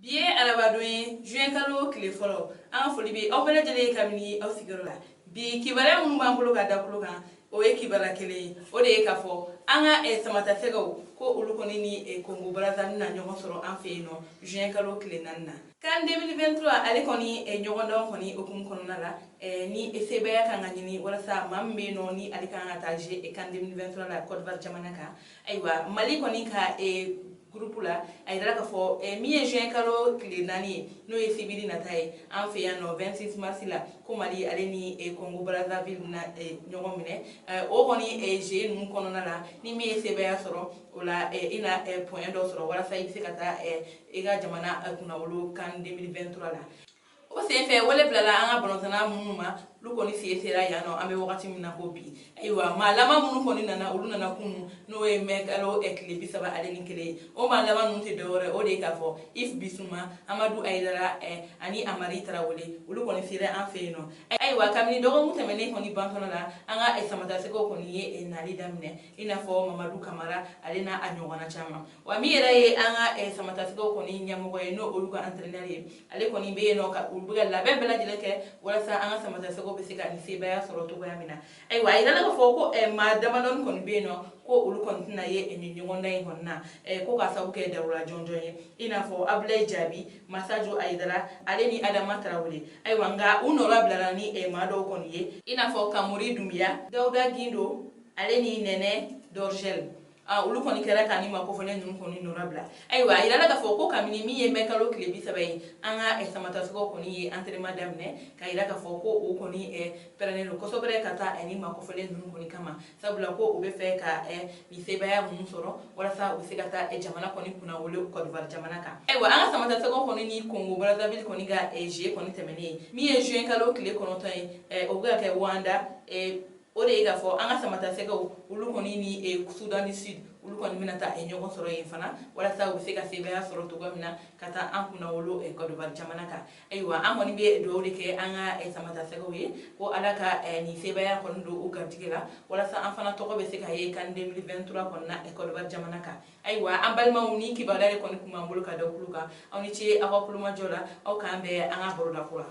Bi ye arabadon ye, juin kalo tile fɔlɔ. An ka foli bɛ aw bɛɛ lajɛlen ye kabini aw sigiyɔrɔ la. Bi kibaruya minnu b'an bolo ka da tulo kan, o ye kibaruya kelen ye, o de ye k'a fɔ an ka samatasɛgɛw ko olu kɔni ni Congo Brazza na ɲɔgɔn sɔrɔ an fɛ yen nɔ juin kalo tile 4 na. CAN 2023, ale kɔni ɲɔgɔndan kɔni hukumu kɔnɔna la, ni sebaaya kan ka ɲini walasa maa min bɛ yen nɔ ni ale kan ka taa jouer CAN 2023 la Côte d'Ivoire jamana kan. Ayiwa, Mali kɔni ka groupe la, a yirala k'a fɔ min ye juin kalo tile 4 ye, n'o ye sibiri nata ye an fɛ yan nɔ, 26 mars la, ko Mali ale ni Congo Brazzaville na ɲɔgɔn minɛ. O kɔni jeu ninnu kɔnɔna la, ni min ye sebaaya sɔrɔ o la, i na point dɔ sɔrɔ walasa i bɛ se ka taa i ka jamana kunnawolo CAN 2023 la. O senfɛ, wele bilala an ka balontanna minnu ma, olu kɔni sen sera yan nɔ an bɛ wagati min na ko bi. Ayiwa, maa laban minnu kɔni nana, olu nana kunun, n'o ye mai kalo tile 31 ye. O maa laban ninnu tɛ dɔwɛrɛ, o de ye k'a fɔ Yves Bissouma, Amadou Haidara ani Amari Tarawele. Olu kɔni sera an fɛ yen nɔ. Ayiwa, kabini dɔgɔkun tɛmɛnen kɔni bantɔla la, an ka samatasɛgɛw kɔni ye nali daminɛ, i n'a fɔ Mamadu Kamara, ale n'a a ɲɔgɔnna caman. Wa min yɛrɛ ye an ka samatasɛgɛw kɔni ɲɛmɔgɔ ye, n'o olu ka entraîneur ye, ale kɔni bɛ yen nɔ ka olu bɛ ka labɛn bɛɛ lajɛlen kɛ walasa an ka samatasɛgɛw bɛ se ka nin sebaaya sɔrɔ cogoya min na. Ayiwa, a yirala k'a fɔ ko maa damadɔni kɔni bɛ yen nɔ ko olu kɔni tɛna ye nin ɲɔgɔndan in kɔni na, ko k'a sababu kɛ darura jɔnjɔn ye, i n'a fɔ Abulayi Jaabi, Masajo Ayidara, ale ni Adama Tarawele. Ayiwa, nka u nɔra bilala ni maa dɔw kɔni ye, i n'a fɔ Kamori Dunbiya, Dawuda Gindo, ale ni Nɛnɛ Dɔrjɛl. Olu kɔni kɛra ka ni maa kofɔlen ninnu kɔni nɔra bila. Ayiwa, a yirala k'a fɔ ko kabini min ye mai kalo tile 30 ye, an ka samatasɛgɛw kɔni ye entraînement daminɛ, ka yira k'a fɔ ko o kɔni pɛrɛnnen don kosɛbɛ ka taa ni maa kofɔlen ninnu kɔni kama, sabula ko u bɛ fɛ ka nin sebaaya ninnu sɔrɔ walasa u bɛ se ka taa jamana kɔni kunnawolo Côte d'Ivoire jamana kan. Ayiwa, an ka samatasɛgɛw kɔni ni Congo Brazzaville kɔni ka jeu kɔni tɛmɛnen ye, min ye juin kalo tile 9 ye, o bɛ ka kɛ Rwanda. O de ye k'a fɔ an ka samatasɛgɛw, olu kɔni ni Soudan du Sud, olu kɔni bɛna taa ɲɔgɔn sɔrɔ yen fana, walasa u bɛ se ka sebaaya sɔrɔ cogoya min na ka taa an kunnawolo Côte d'Ivoire jamana kan. Ayiwa, an kɔni bɛ dugawu de kɛ an ka samatasɛgɛw ye ko Ala ka nin sebaaya kɔni don u garijɛgɛ la, walasa an fana tɔgɔ bɛ se ka ye CAN 2023 kɔni na Côte d'Ivoire jamana kan. Ayiwa, an balimaw, ni kibaruya de kɔni tun b'an bolo ka da tulo kan. Aw ni ce aw ka kulomajɔ la. Aw k'an bɛn an ka baroda kura.